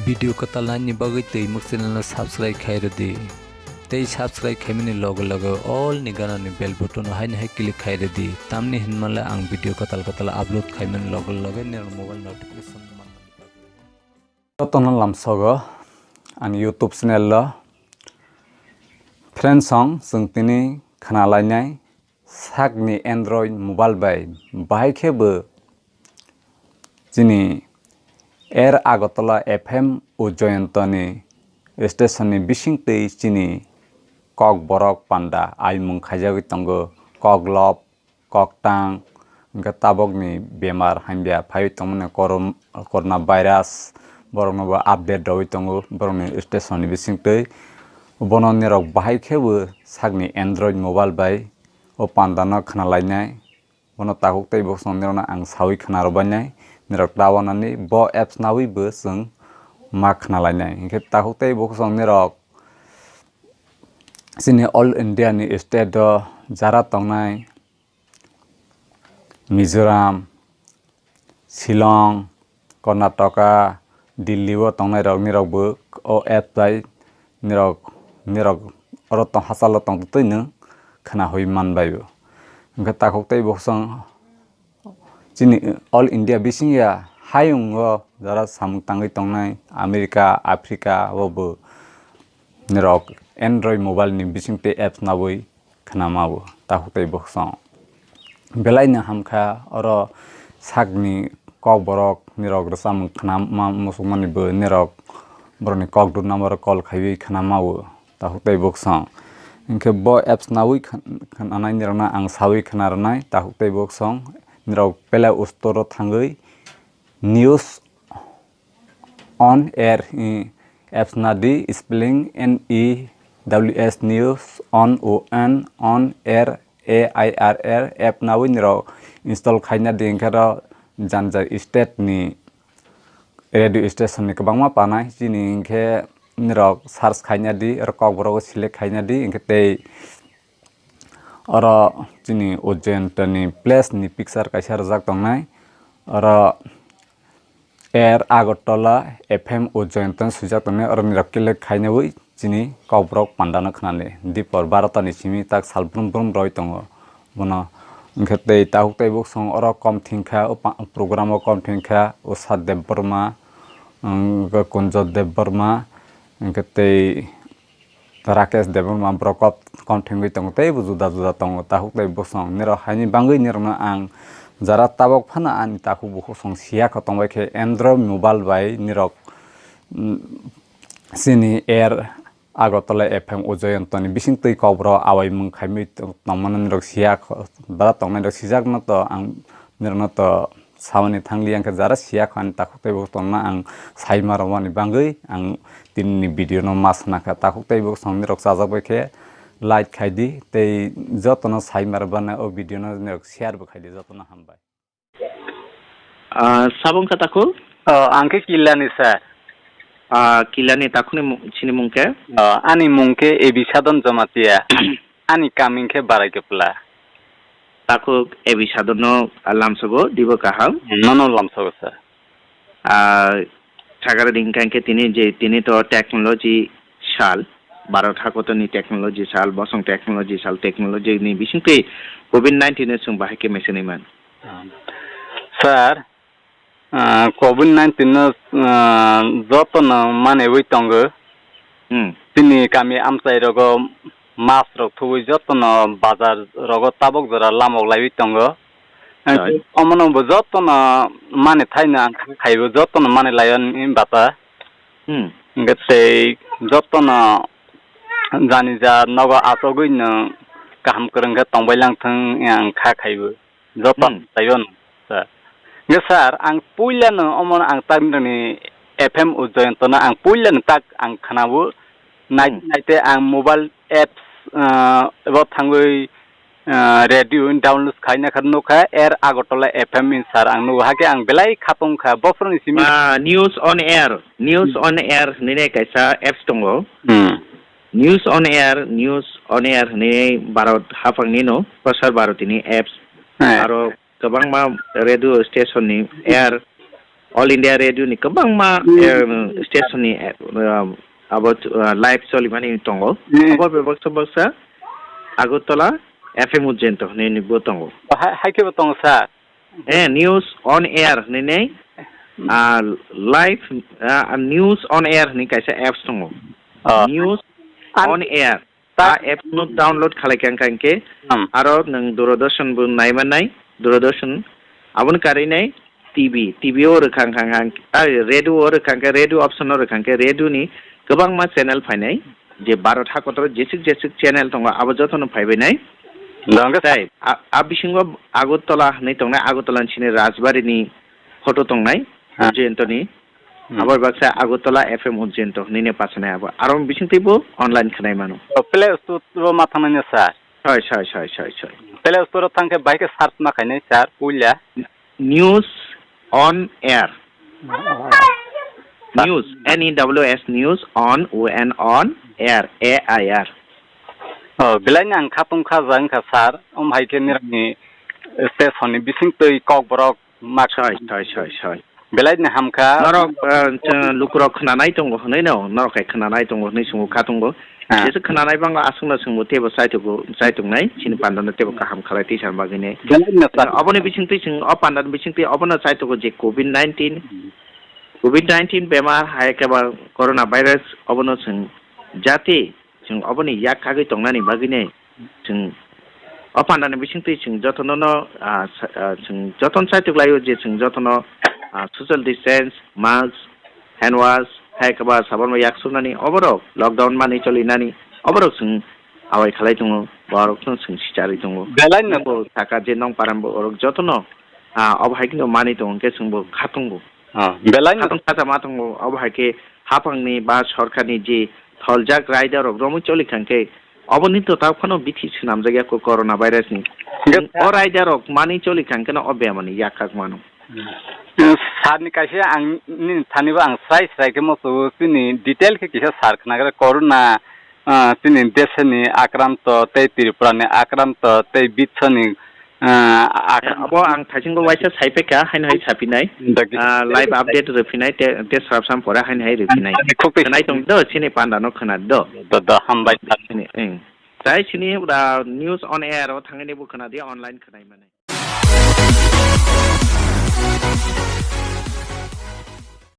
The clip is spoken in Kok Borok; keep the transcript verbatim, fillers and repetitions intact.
Video kwtal naini bagwi twi muk channel no subscribe khai rwdi. Tei subscribe khaimani loge loge all ni gana ni bell button no haino hai click khai rwdi. Tamni hinmale ang video kwtal kwtal upload khaimani loge loge nirok mobile notification manmani bagwi. Jotono lamsogo ani YouTube channel o friend song chwng tini khna lainai. Sakni Android mobile bai bahai khe bo chini Air Agartala F M o Joyantoni station ni bising twi chini Kokborok panda aimung khaijagwi tongo, Koklop, Koktang, hwnkhe tabokni bemar hamya phaiwi tongmani korom-, corona virus borokno bo update rwui tongo borokni station ni bising twi. Bono nirok bahai khe bo sakni Android mobile bai o panda no khna lainai. Bono takhuk tei bwswk nirokno ang saui khna rwbainai, nirok ta wanani bo apps naui bo chwng ma khna lainai. Hinkhe takhuk tei bwswk nirok chini all India ni state o jara tongnai Mizoram, Shillong, Karnataka, Delhi o tongnai rok nirok bo o app bai nirok, nirok oro tong, hachalo tongtwi no khna hoi man bai bo. Hwnkhe takhuk tei bwswk chini all India bising ya hayung o jara samung tangwi tongnai America, Africa o bo nirok Android mobile ni bising tei apps naui khna mao takhuk tei bwswk. Belai no hamkha oro sakni Kokborok nirok rwchapmung khna ma muchungmani bo nirok borokni kok duna borok call khaiwi khna mao takhuk tei bwswk. Hinkhe bo apps naui khn-, khna nai nirokno ang saui khna rwnai takhuk tei bwswk. Nirok Play Store o thangwi News on Air, eh, apps nadi, spelling N E W S News on, O N, on Air, A I R R app naui nirok install khaina di, hinkhe oro jani jani state ni radio station ni kwbangma panai chini, hinkhe nirok search khaina di, oro Kokborok o select khaina di, hinkhe tei oro chini Ujjainta ni place ni picture kaisa rwjak tongnai. Oro Air Agartala F M Ujjainta swijak tongnai, oro nirok click khainaiwi chini Kokborok panda no khnani. Dipor barota ni simi tak sal brum brum roi tongo bono. Hinkhe tei takhuk tei bwswk oro kom thengkha, o pa-, program o kom thengkha, o Sat Debbarma, um, Kunjo Debbarma, hinkhe tei Rakesh Debbarma borok kok-, kom thengwi tongo, teibo juda juda tongo, takhuk tei bwswk. Nirok haini bagwi nirokno ang jara tabok phano ani takhuk bukhuk song siya kho tongbai khe Android mobile bai nirok, mm, chini Air Agartala F M Ujjainta ni bising twi Kokborok awaimung khaimwi tongmano nirok siya kho, bara tongnai rok sijakno to ang nirokno to Samani thangli ang khe jara siya kho ani takhuk tei bwswk tongna ang saima rwmani bagwi ang tinini video no ma sana kha. Takhuk tei bwswk nirok chajak bai khe like khai di tei jotono saima rwbana o video no nirok share bo khai di, jotono hambai. Ah, sabong kha takhuk? Oh, ang khe Kilani sir. Ah, Kilani takhukni mu-, sini mung khe? Oh, ani mung khe A B Sadon Jamatia. Ani kaming khe Barai Kepla. Takhuk A B Sadon no lamsogo, dibo kaham? Nono lamsogo sir. Ah, sagara ding kang khe tini je, tini to technology sal, Bharat hakotor ni technology sal, bosong technology sal, technology ni bising twi covid nineteen no chwng bahai khe mesenwi man. Sir, ah, covid nineteen no, ah, jotono manwi tongo. Hmm. Chini kami amchai rogo mas rok thuwi jotono bazar rogo tabok jora lamok laiwi tongo. Chai. Omono bo jotono mani thaino ang khaibo jotono mani laio ni bata. Hmm. Hingke tei jotono jani ja nogo achogwi no kaham kwrwng khe tongbai lang thung ang kha khaibo. Joto Hmm. taibo no, sir. Hingke sir, ang puila no omo ang tamni F M Ujjayanto no ang puila no tak ang khnabu. Nai-, Hmm. naite ang mobile apps, ah, ebo thangwi, ah, radio download khaina khe nukha, Air Agartala F M in sir ang nugo. Hakhe ang belai khatong kha, bophorni simi. Ah, News on Air, News Hmm. on Air hinwi kaisa apps tongo. Hmm. News on Air, News on Air hinwi Bharat haphangni no, Prasar Bharati ni apps. Eh. Aro kwbangma radio station ni air All India Radio ni kwbangma, Hmm. em, station ni, em, abo, uh, live cholimani tongo. Hmm. Abo bebaksa baksa Agartala F M Ujjainto hinwi bo tongo. Hai, hai khe bo tongo, sir? Eh, News on Air hinwi nei, Hmm. ah, live, ah, News on Air hinwi kaisa apps tongo. Oh. News Ang on Air. Ta- A apps no download khalai kha, hwnkha hwnkhe Hmm. aro nwng Doordarshan bo nai mannai, Doordarshan. Aboni karwi nai T V, T V o rwkha hwnkha hwnkha, ai, radio o rwkha hwnkhe, radio option o rwkha hwnkhe, radio ni kwbangma channel phainai, je Bharat hakotoro jeswk jeswk channel tongo, abo jotono phaibai nai. Dong khe Tai, a, a bisingo Agartala hinwi tongnai, Agartala ni sini Rajbari ni photo tongnai, Ha. Ujjainto ni. Hmm. Abo baksa Agartala F M Ujjainto hinwi ne pasanai abo. Aro bisingtwi bo online khwnai mano. O, Play Store o ma thangnai, sir? Soi, soi, soi, soi, soi. Play Store o thang khe bai khe search ma khainai, sir, puila. News on Air. Oh. News, N E W S, News on, O N on, Air, A I R. Oh, belai ni ang khatung kha jang kha, sir. Om hai khe nirok ni station ni bisingtwi Kokborok Mak- Soi, soi, soi, soi. Belai ni hamkha. Norok, eh, chwng lukurok khwnanai tongo hwnwi no, norok hai khwnanai tongo hwnwi chwngbo kha tongo. Ah. Jesa khwnanai bango aswkno chwngbo teibo chaitogo, chaitongnai, chini pandano teibo kaham khalai tisa bagwini. Belai ni sa- Oboni bisingtwi chwng, o pandani bisingtwi obono chaitogo je covid nineteen, Hmm. covid nineteen bemar hai khe ba corona virus obono chwng jati Chwng oboni yak kagwi tongnani bagwini chwng o pandani bisingtwi chwng jotono no, ah, sa-, ah, chwng jotono saitok laio je chwng jotono, ah, social distance, mask, hand wash, hai khe ba sabonbo yak sumnani oborok lockdown manwi cholinani oborok chwng awai khalai tongo, borokno chwng sicharwi tongo. Belai no. Nokbo saka je nong parambo orok jotono, ah, obo hai kheno manwi tongo hwnkhe chwngbo kha tongo. Ah, belai no. Khatong khatama tongo, obo hai khe haphangni ba sorkarni je tholjak raida rok romwi choli kha hwnkhe, oboni to tabuk phano bithi swnamjak ya ko corona virus ni. Hwnkhe O raida rok mani choli kha hwnkhe no o bemani yak kak mano. Hmm. Sir ni kaisa ang nini thani bo ang srai srai khe moso chini detail khe kisa sir khnagra corona Ah, chini desani akranto tei Tripurani akranto tei bitsani, ah, ak- Eh, abo ang thaisingo waisa saipaikha, haino hai sapinai. Dagi. Ah, live update rwphinai, te, te srapsam pore haino hai rwphinai. Khuk tei khwnai tong do, chini pandano khwnadi do. Do, do, hambai. Chini, eng. Tai chini ura news on air o thangani bo khwnadi, online khwnai mani.